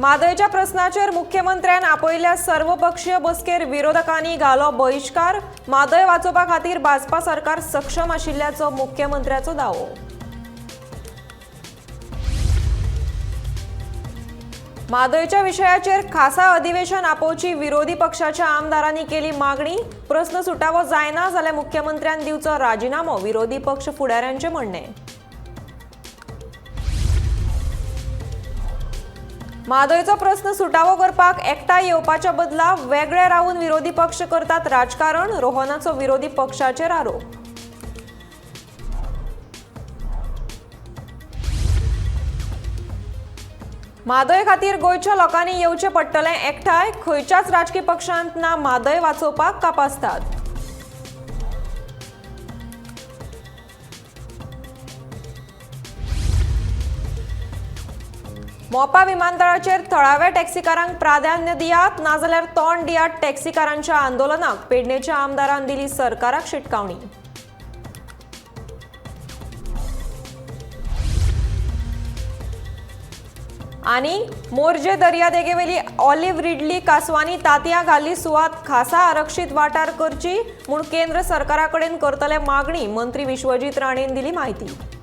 म्हादयच्या प्रस्नाचेर मुख्यमंत्र्यान आपयल्ल्या सर्वपक्षीय बसकेर विरोधकांनी घालो बहिश्कार. म्हादय वाचोवपा खातीर भाजपा सरकार सक्षम आशिल्ल्याचो मुख्यमंत्र्याचो दावो. म्हादयच्या विशयाचेर खासा अधिवेशन आपोवची विरोधी पक्षाच्या आमदारांनी केली मागणी. प्रस्न सुटावो जायना जाल्यार मुख्यमंत्र्यान दिवचो राजिनामो, विरोधी पक्ष फुडाऱ्यांचें म्हणणें. म्हादयचो प्रस्न सुटावो करपाक एकठांय येवपाच्या बदला वेगळे रावन विरोधी पक्ष करतात राजकारण, रोहनाचो विरोधी पक्षाचेर आरोप. म्हादय खातीर गोंयच्या लोकांनी येवचें पडटलें एकठांय, खंयच्याच राजकी पक्षांत ना म्हादय वाचोवपाक कापास्ताद. मोपा विमानतळाचेर थळाव्या टॅक्सीकारांक प्राधान्य दियात, नाजाल्यार तोंड दियात टॅक्सीकारांच्या आंदोलनाक, पेडणेच्या आमदारान दिली सरकाराक शिटकावणी. आनी मोरजे दर्यादेगेवेली ऑलिव्ह रिडली कासवांनी तांतयां घाल्ली सुवात खासा आरक्षीत वाठार करची म्हूण केंद्र सरकारा कडेन करतले मागणी, मंत्री विश्वजीत राणेन दिली म्हायती.